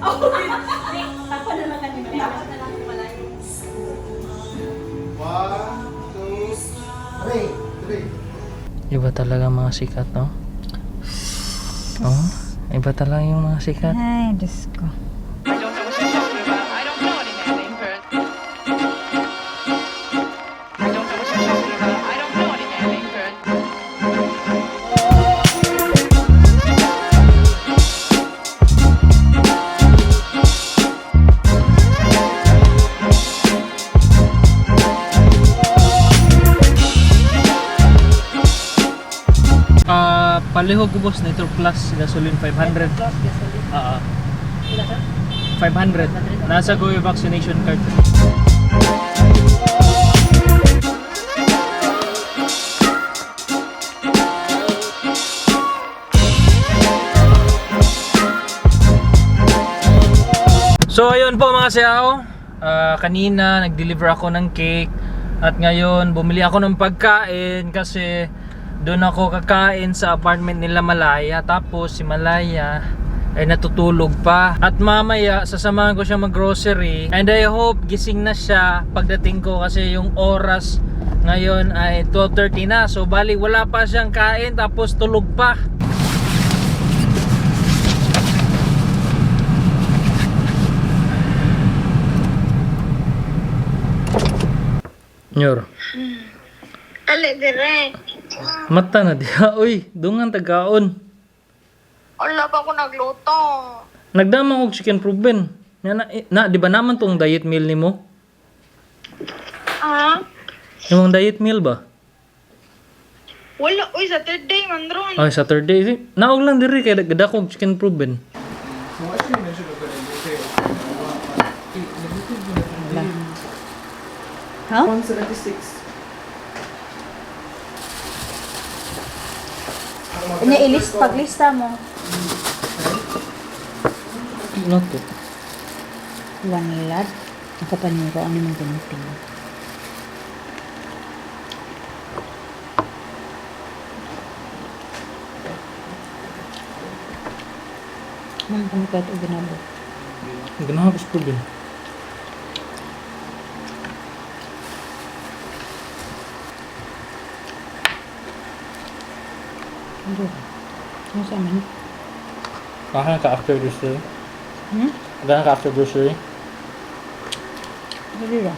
Tapa na lang kanina. Dapat na lang malayo. One, two, three. Three. Iba talaga mga sikat, no? Oh, iba talaga yung mga sikat. Ay, Diyos ko. I don't know what you're talking about. I don't know any man named Kurt. I don't know what you're talking about. I don't know any man named Kurt. Ah, palihog ko, boss, Nitro Plus gasoline 500. Plus gasoline. Oo. Wala sir? 500. Nasa ko yung vaccination card. So ayun po, mga siyaw. Ah, kanina nag-deliver ako ng cake at ngayon bumili ako ng pagkain kasi doon ako kakain sa apartment nila Malaya. Tapos si Malaya ay natutulog pa. At mamaya sasamahan ko siya mag-grocery and I hope gising na siya pagdating ko kasi yung oras ngayon ay 12:30 na. So bali wala pa siyang kain tapos tulog pa. Nyor. Ali dire. Mata na diha. Uy, dungan tagaon. Wala pa ako nagluto. Nagdama og chicken proben. Na, na, na di ba naman tong diet meal nimo? Ah? Imong diet meal ba? Wala. Uy, Saturday man ron. Ay, Saturday. Naog lang diri kay gada og chicken proben. Huh? 176. Nya ilist paglista mo. Ano to? One lad. Ako paniro ano mong gamitin. Mga kami kahit og ginabot. Ganahan ko sa proben. Ano ba? Ano sa amin? Ganahan ka after grocery? Hmm? Ganahan ka after grocery? Dali ra.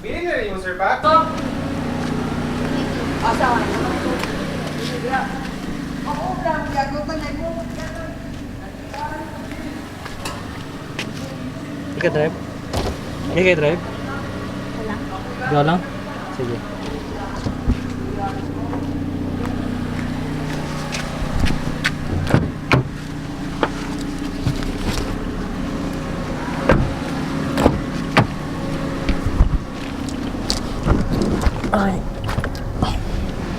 Bilhin na rin yung sir Pat. Ika drive? Ika drive? Wala. Wala lang? Sige. Ay.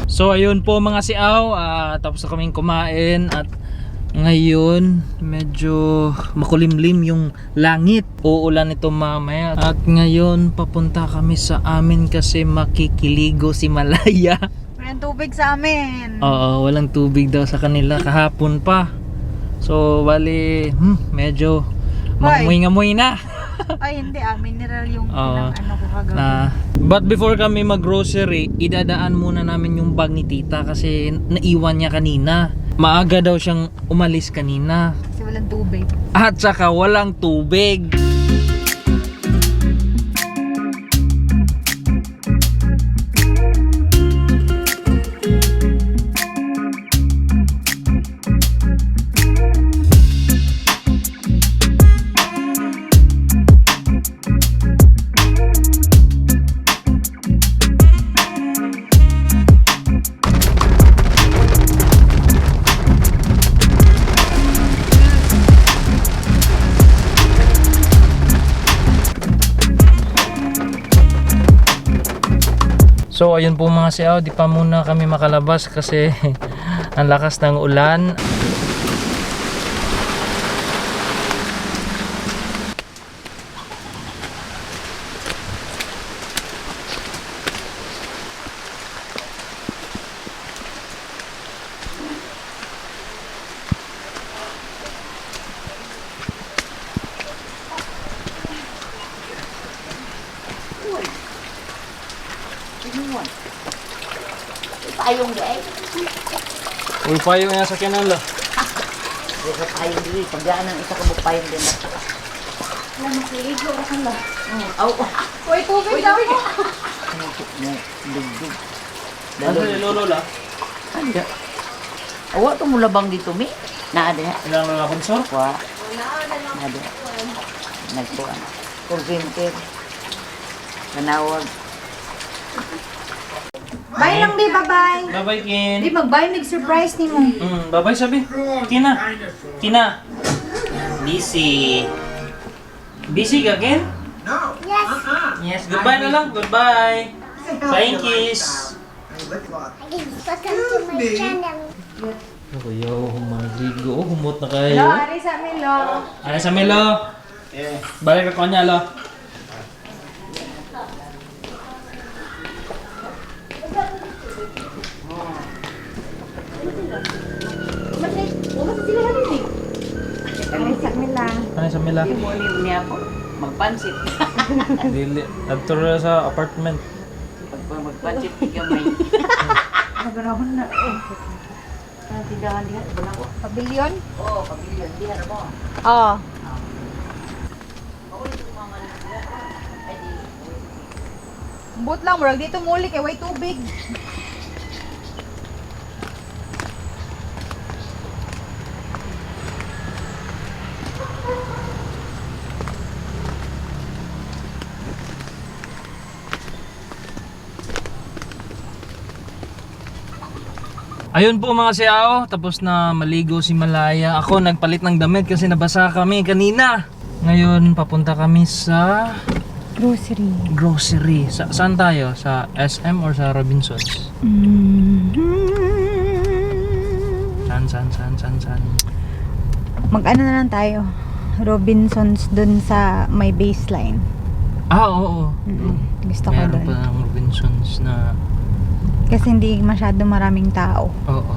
So ayun po, mga siaw, tapos na kaming kumain at ngayon medyo makulimlim yung langit. Uulan ito mamaya. At ngayon papunta kami sa amin kasi makikiligo si Malaya. Walang tubig sa amin. Oo, walang tubig daw sa kanila kahapon pa. So bali, medyo mangamoy-ngamoy na. Ay, hindi ah. Mineral yung Oo. pinang ano ko kagabi. Na, but before kami mag-grocery, idadaan muna namin yung bag ni tita kasi naiwan niya kanina. Maaga daw siyang umalis kanina. Kasi walang tubig. At saka walang tubig. So ayun po mga siyaw, di pa muna kami makalabas kasi ang lakas ng ulan. Payong di ay. Uy, payo nga sa kanala. Di ka payong di. Pagdaan ang isa ka mo payong din. Wala, makiligo ka ba? Aw. Uy, tubig daw mo. Mo dugdug. Ano ni Lolo la? Anda. Awa to mulabang dito mi. Naa diha. Ilang lola konsor? Wa. Naa diha. Nagkuan. Call center. Kanawag. Bye lang, di. Bye-bye. Bye-bye, Kin. Di, mag-bye. Nag-surprise ni mo. Bye-bye sabi. Kina. Kina. Busy. Busy ka, Ken? No. Yes. Yes. Goodbye na lang. Goodbye. Thank kiss. Lip lock. Welcome to my channel. Ako, yo, humaligo. Oh, humot na kayo. Lo, ari sa amin, lo. Ano sa Melo? Yeah. Balik ako niya, lo. Ari sa amin lang. Ano sa Mela? Di mo ni niya po. Magpansit. Dili. Adto ra sa apartment. Pag magpansit gamay. Maganahon na. Ah, tindahan diha ba ko? Pavilion? Oh, pamilya diha ra mo. Oo. But lang, murag dito muli kay way tubig. Ayun po mga siao, tapos na maligo si Malaya. Ako nagpalit ng damit kasi nabasa kami kanina. Ngayon papunta kami sa Grocery. grocery. Saan tayo? Sa SM or sa Robinsons? Saan, saan, saan, saan, saan? Mag-ano na lang tayo? Robinsons dun sa may baseline. Ah, oo. Gusto ko Meron dun. pa ng Robinsons na... Kasi hindi masyado maraming tao. Oo.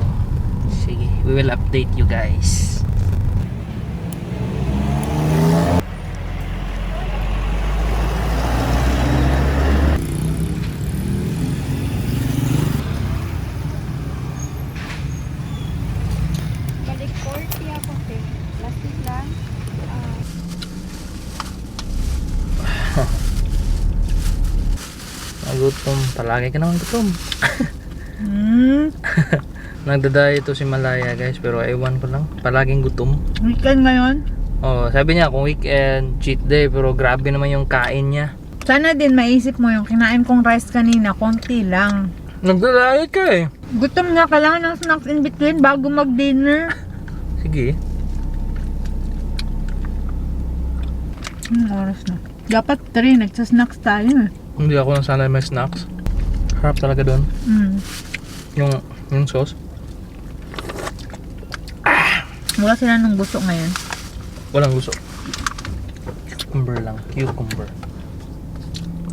Sige, we will update you guys. Balik 40 ako, te. Plastic lang. Nagutom. Palagi ka naman gutom. Hmm. Nagdadaya ito si Malaya guys, pero ewan ko lang. Palaging gutom. Weekend ngayon? Oh, sabi niya kung weekend, cheat day, pero grabe naman yung kain niya. Sana din maisip mo yung kinain kong rice kanina, konti lang. Nagdadayet ka eh. Gutom nga, kailangan ng snacks in between bago mag-dinner. Sige. Anong oras na? Dapat 3, nagsasnacks tayo eh. Hindi ako nasanay may snacks. Harap talaga doon. Yung sauce. Wala sila nung gusto ngayon. Walang gusto. Cucumber lang. Cucumber.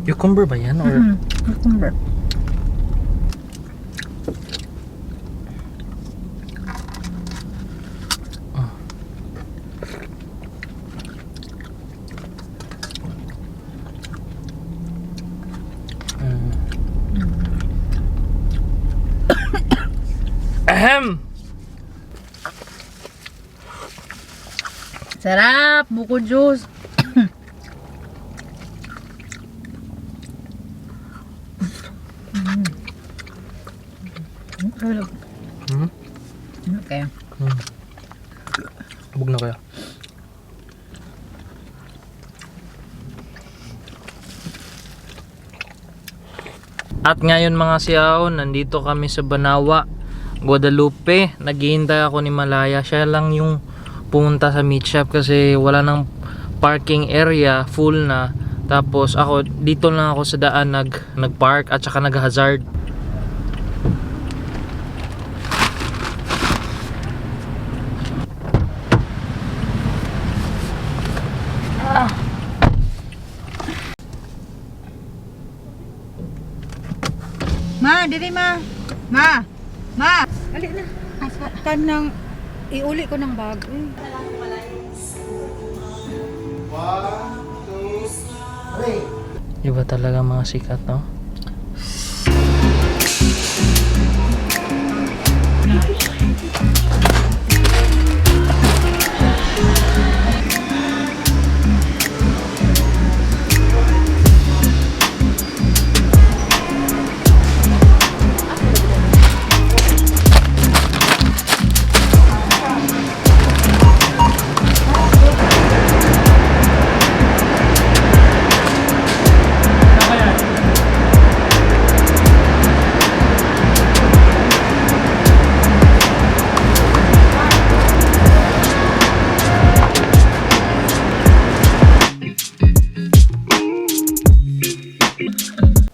Cucumber ba yan? Or Cucumber. Ahem! Sarap! Buko juice! Okay. Bug na kaya. At ngayon mga siyaw, nandito kami sa Banawa, Guadalupe. Naghihintay ako ni Malaya. Siya lang yung pumunta sa meat shop kasi wala nang parking area, full na. Tapos ako, dito lang ako sa daan nag-park at saka nag-hazard. Ma, diri ma. Ma. Ma. Ali na. Kanang iuli ko ng bag. Eh. One, two, three. Iba talaga mga sikat, no?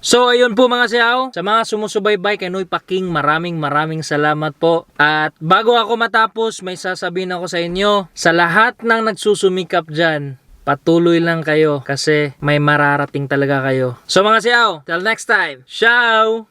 So ayun po mga siyaw, sa mga sumusubaybay kay Noy Paking, maraming maraming salamat po. At bago ako matapos, may sasabihin ako sa inyo, sa lahat ng nagsusumikap dyan, patuloy lang kayo kasi may mararating talaga kayo. So mga siyaw, till next time, ciao!